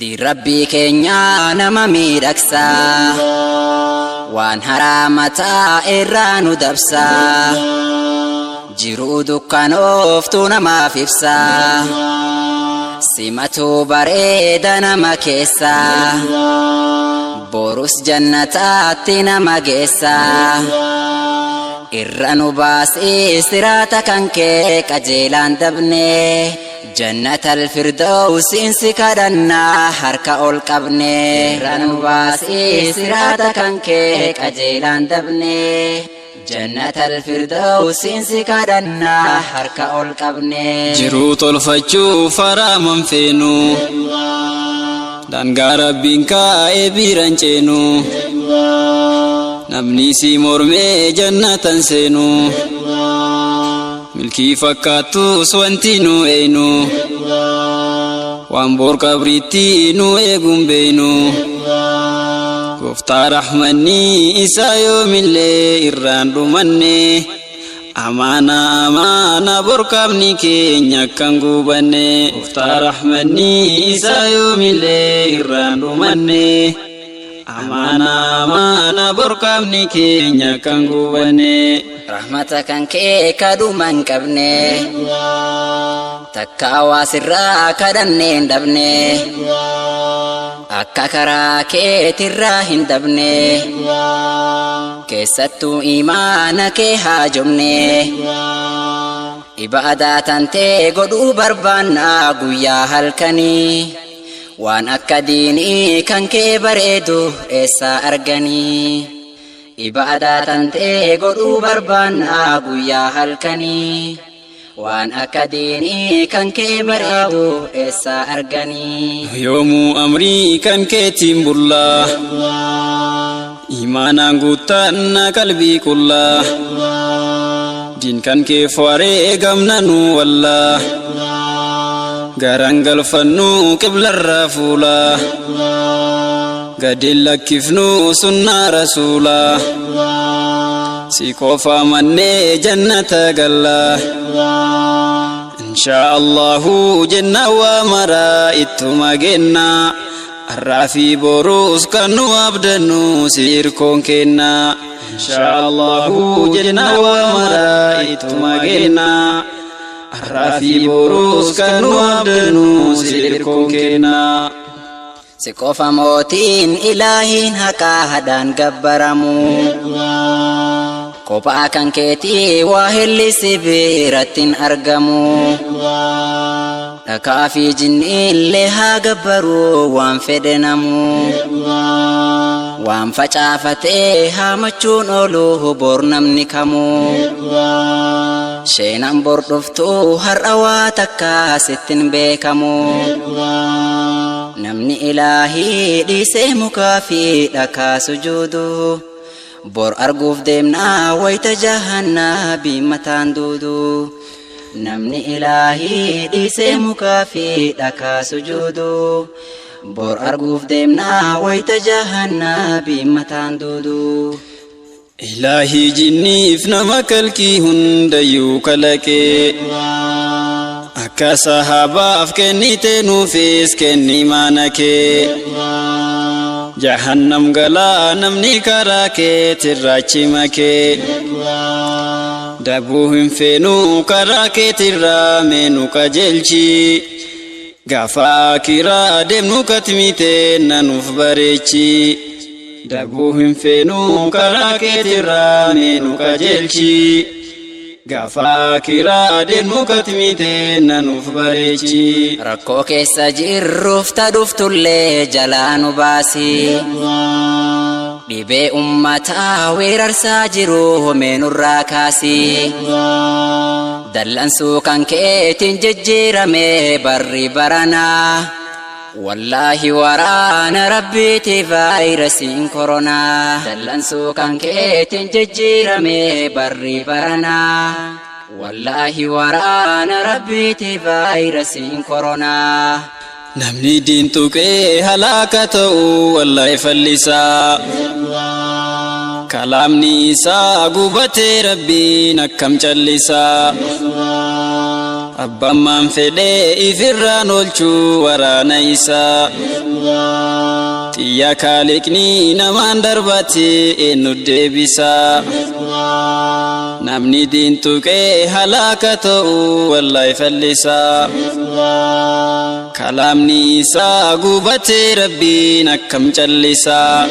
Diin Rabbii keenyaa nama miidhagsa. Waan haraamataa irraa nu dabsa. Jiruu dukkanooftuu namaaf ibsa. Simatuu bareeda nama keessa. Borus jannataatti nama geessa. Irra nu baasii siraata kan kee qajeelaan dabne. Jannatal firdawsiin si kadhannaa harka ol qabne. Irra nu baasii siraata kan kee qajeelaan dabne. Jannatal firdawsiin si kadhannaa harka ol qabne. Jiruu tolfachuuf haraaman feenu. Daangaa Rabbiin kaa'ee biiran ceenu. Namni si mormee jannatan seenu. Milkii fakkaattus wanti nu eeynu. Waan boor qabriitti nu eeguun beeynu. Gooftaa rahmanni isaa yoomillee irraan dhumanne. Amaana amaana bor qaamni keenya akkan gubanne. Gooftaa rahmanni isaa yoomillee irraan dhumanne. Amaana amaana bor qaamni keenya akkan gubanne. Rahmata kan kee kadhuma hin qabne. Takka hawaasirraa kadhannee hin dhabne. Akka karaa keetirraa hin dabne. Keessattuu imaana kee haajomne. Ibaadaa tantee godhuu barbaannaa guyyaa halkanii. Waan akka diinii kan kee bareedu eessaa arganii. Ibaadaa tantee godhuu barbaannaa guyyaa halkanii. Waan akka diinii kan kee bareedu eessaa arganii. Yoomuu amrii kan keetiin bullaa. Imaanaan guuttanna qalbii qullaa. Diin kan kee fo'aree gamna nu wallaa. Garaan galfannu qiblarraa fuulaa. Gadi lakkifnu sunnaa rasuulaa. Si qofa mannee jannata gallaa. Inshaa Allahu jenna waa maraa ittuma genna. Har'aa fi boruus kan nu abdannu si hirkoon kenna. Inshaa Allahu jenna waa maraa ittuma genna. Har'aa fi boruus kan nu abdannu si hirkoon kenna. Si qofa mootiin ilaahiin haqaa hadhaan gabbaramu. Kophaa kan keetii waa hillisi biratti hin argamu. Dhakaa fi jinniillee haa gabbaru waan fedhe namu. Waan facaafatee haamachuun oolu bor namni kamu. Sheenaan bor dhuftu har'a waa takka sittin beekamu. Namni ilaahii dhiisee mukaa fi dhakaa sujuudu. Bor arguuf deemnaa wayita jahannaa mataan duudu. Namni ilaahii dhiisee mukaa fi dhakaa sujuudu. Bor arguuf deemnaa wayita jahannaa mataan duudu. Ilaahii jinniif nama kalqii hundayyuu kalaqee. Akka sahabaaf kennite nuufis kenni maana kee. Jahannam galaa namni karaa keetirraa achi makee. Dabuu hin feenu karaa keetirraa meenu qajeelchi. Gaafa akiraa deemnu katmitee nanuuf bareechi. Dabuu hin feenu karaa keetirraa meenu qajeelchi. Gaafa akiraa deemnu katmitee nanuuf bareechi. Rakkoo keessa jirruuf ta dhuftullee jalaa nu baasi. Dhibee ummataa weerarsaa jiru meenurraa kaasi. Dallansuu kan keetiin jijjiirame barri baranaa. Wallaahi waraana rabbiiti vaayirasiin koronaa. Dallansuu kan keetiin jijjiirame barri baranaa. Wallaahi waraana rabbiiti vaayirasiin koronaa. Namni diin tuqee halaaka ta'u wallaahi fallisaa. Kalaamni isaa gubatee rabbiin akkam callisaa. Abbaan fedhee ifirraan oolchuu waraana isaa. Xiyya kaaliqni namaan darbate eenyu deebisaa. Namni diin tuqee halaaka ta'u wallahi fallisaa. Kalaamni isaa gubatee rabbiin akkam callisaa.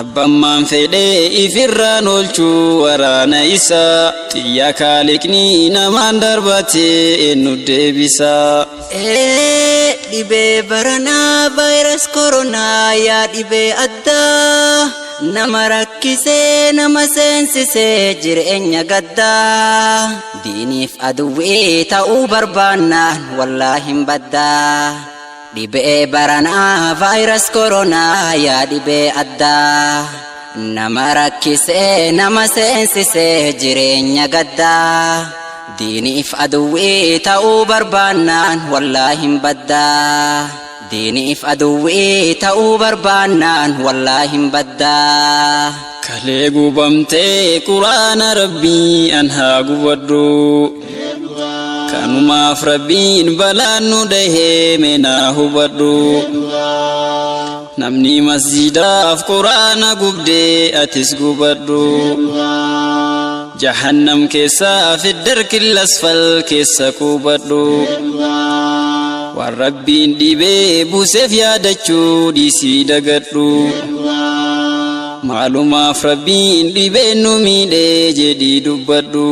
Abbaan fedhee ifirraan oolchuu waraana isaa. Xiyya kaaliqni namaan darbate eenyu deebisaa. Dhibee baranaa vaayirasi koronaa yaa dhibee addaa nama rakkisee nama seensisee jireenya gaddaa diiniif aduwwii ta'uu barbaannaan wallaahi hin baddaa. Dhibee baranaa vaayirasi koronaa yaa dhibee addaa nama rakkisee nama seensisee jireenya gaddaa. Diiniif aduwwii ta'uu barbaannaan wallaahi hin baddaa. Diiniif aduwwii ta'uu barbaannaan wallaahi hin baddaa. Kalee gubamtee quraana rabbii an haa gubadhu. Kanumaaf rabbiin balaan nu dhahee meenaa hubadhu. Namni masjidaaf quraana gubdee atis gubadhu. Jahannam keessa fiddarkil asfal keessa qubadhu. Waan rabbiin dhibee buuseef yaadachuu dhiisii dagadhu. Maalumaaf rabbiin dhibeen nu miidhee jedhii dubbadhu.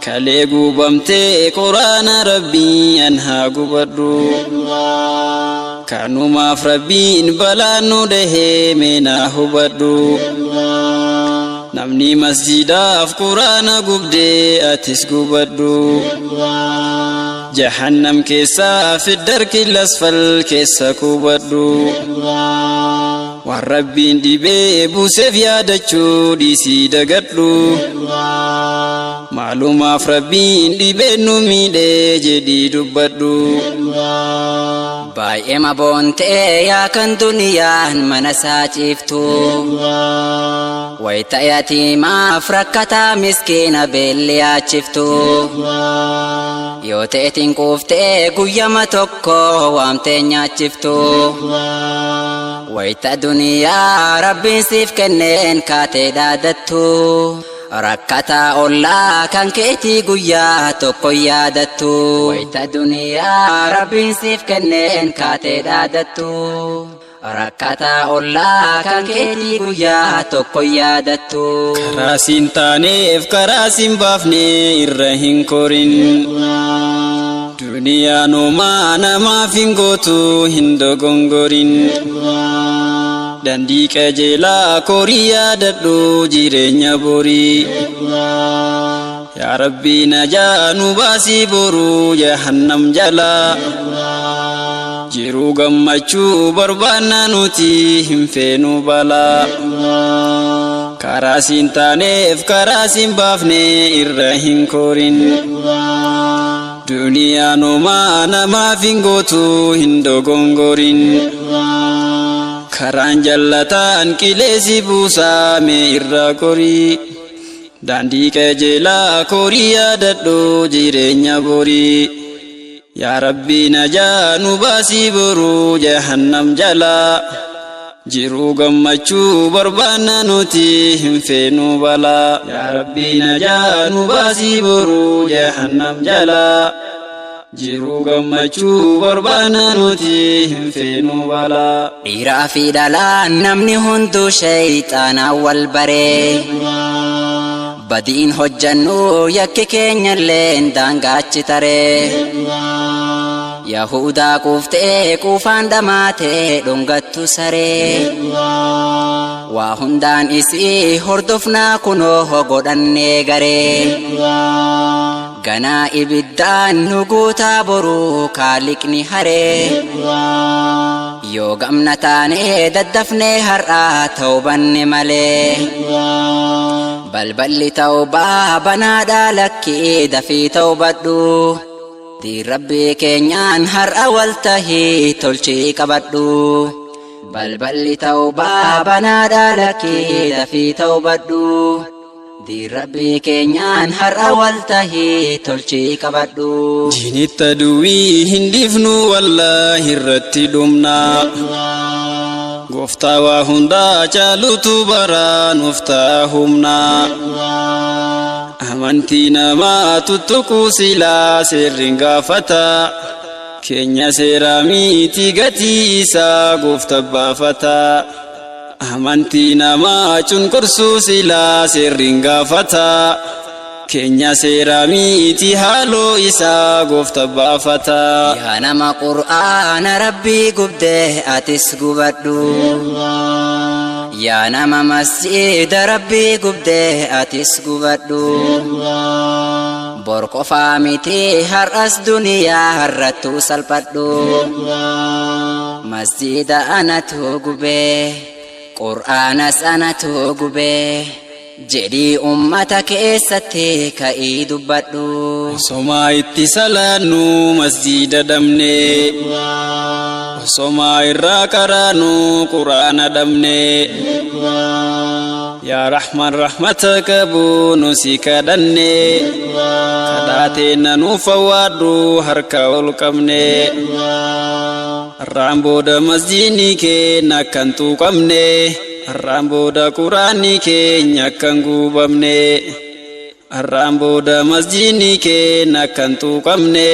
Kalee gubamtee quraana rabbii an haa gubadhu. Kanumaaf rabbiin balaan nu dhahee meenaa hubadhu. Namni masjidaaf quraana gubdee atis gubadhu. Jahannam keessa fiddarkil asfal keessa qubadhu. Waan rabbiin dhibee buuseef yaadachuu dhiisii dagadhu. Maalumaaf rabbiin dhibeen nu miidhee jedhii dubbadhu. Baay'ee maboontee yaa kan duniyaan mana isaa ciiftu. Wayita yatiimaaf rakkataa miskiina beelli yaachiftu. Yoo ta'etiin quuftee guyyama tokko waamtee nyaachiftu. Wayita duniyaa rabbiin siif kenneen kaatee dhaadattu. Rakkataa ollaa kan keetii guyyaa tokko yaadattu. Wayita duniyaa rabbiin siif kenneen kaatee dhaadattu. Rakkataa ollaa kan keetii guyyaa tokko yaadattu. Karaa siin taaneef karaa siin baafne irra hin korin. Duniyaan homaa namaaf hin gootu hin dogongorin. Dandii qajeelaa korii yaadadhu jireenya borii. Yaa Rabbi najaa nu baasii boruu jahannam jalaa. Jiruu gammachuu barbaanna nuti hin feenu balaa. Karaa siin taaneef karaa siin baafne irra hin korin. Duniyaan homaa namaaf hin gootu hin dogongorin. Karaan jallataan qileesi buusaa mee irra korii. Daandii qajeelaa korii yaadadhu jireenya borii. Yaa Rabbi najaa nu baasii boruu jahannam jalaa. Jiruu gammachuu barbaanna nuti hin feenu balaa. Yaa Rabbi najaa nu baasii boruu jahannam jalaa. Jiruu gammachuu barbaanna nuti hin feenu balaa. Dhiiraa fi dhalaan namni hunduu shayxaanaan wal baree. Badiin hojjannu yakki keenyallee daangaachi taree. Yahudaa quuftee quufaan dhamaatee dhungattu saree. Waa hundaan isii hordofnaa kunoo godhannee garee. Ganaa ibiddaan nu guutaa boruu kaaliqni haree. Yoo gamna taanee daddafnee har'aa tawbanne malee. Balballi tawbaa banaadhaa lakkii dafii tawbadhu. Diin rabbii keenyaan har'a wal tahii tolchii qabadhu. Balballi tawbaa banaadhaa lakkii dafii tawbadhu. Diin Rabbii keenyaan har'a wal tahii tolchii qabadhu. Diinitta duwwii hin dhiifnu, wallaahi irratti dhumna. Gooftaa waa hundaa caalutu baraa nuuf ta'a humna. Amantii namaa tuttuquu silaa seerri hin gaafata. Keenya seeraa miti, gatii isaa goofta baafata. Amantii namaa cunqursuu silaa seerri hin gaafata. Keenya seeraa miti, haaloo isaa goofta baafata. Yaa nama Qur'aana Rabbii gubdee, atis gubadhu. Yaa nama masjiida Rabbii gubdee, atis gubadhu. Bor qofaa miti, har'as duniyaa har'attuu salphadhu. Masjiida anatu gubee, Qur'aanas anatu gubee jedhii ummata keessatti ka'ii dubbadhu. Osomaa itti salaannu masjiida dhabne, osomaa irraa qaraanu Quraana dhabne. Yaa Rahman, rahmata qabu nu si kadhanne, kadhaateenna nuuf awwaadhu harka ol qabne. Har'aan booda masjiidni keenya akkan tuuqamne, har'aan booda Quraanni keenya akkan gubamne. Har'aan booda masjiidni keenya akkan tuuqamne,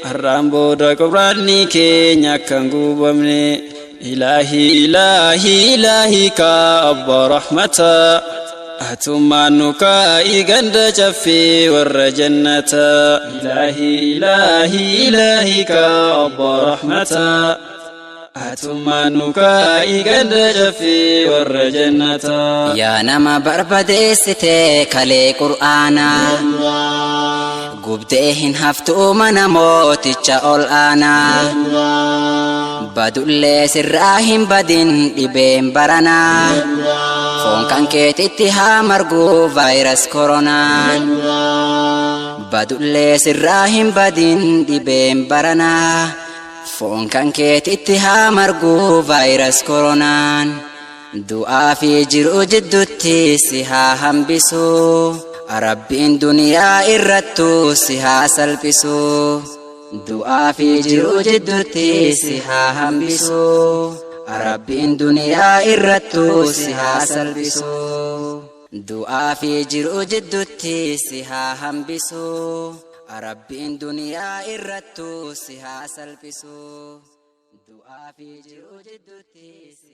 har'aan booda Quraanni keenya akkan gubamne. Ilaahi, ilaahi, ilaahi, kaa abbaa rahmataa, atummaan nu kaa'i ganda caffee warra jannataa. Ilaahi, ilaahi, ilaahi, kaa abbaa rahmataa, atummaan nu kaa'i ganda caffee warra jannataa. Yaa nama barbadeessite kalee Qur'aanaa, gubdee hin haftuu mana mooticha ol aanaa. Badullee sirraa hin badin dhibeen baranaa, foon kan keetitti haa margu vaayirasi koronaan. Badullee sirraa hin badin dhibeen baranaa, foon kan keetitti haa margu vaayirasi koronaan. Du'aa fi jiruu jidduutti si haa hambisu, Rabbiin duniyaa irrattu si haa salphisu. Du'aa fi jiruu jidduutti si haa hambisu, Rabbiin duniyaa irrattu si haa salphisu. Du'aa fi jiruu jidduutti si haa hambisu, Rabbiin duniyaa irrattu si haa salphisu. Du'aa fi jiruu jidduutti si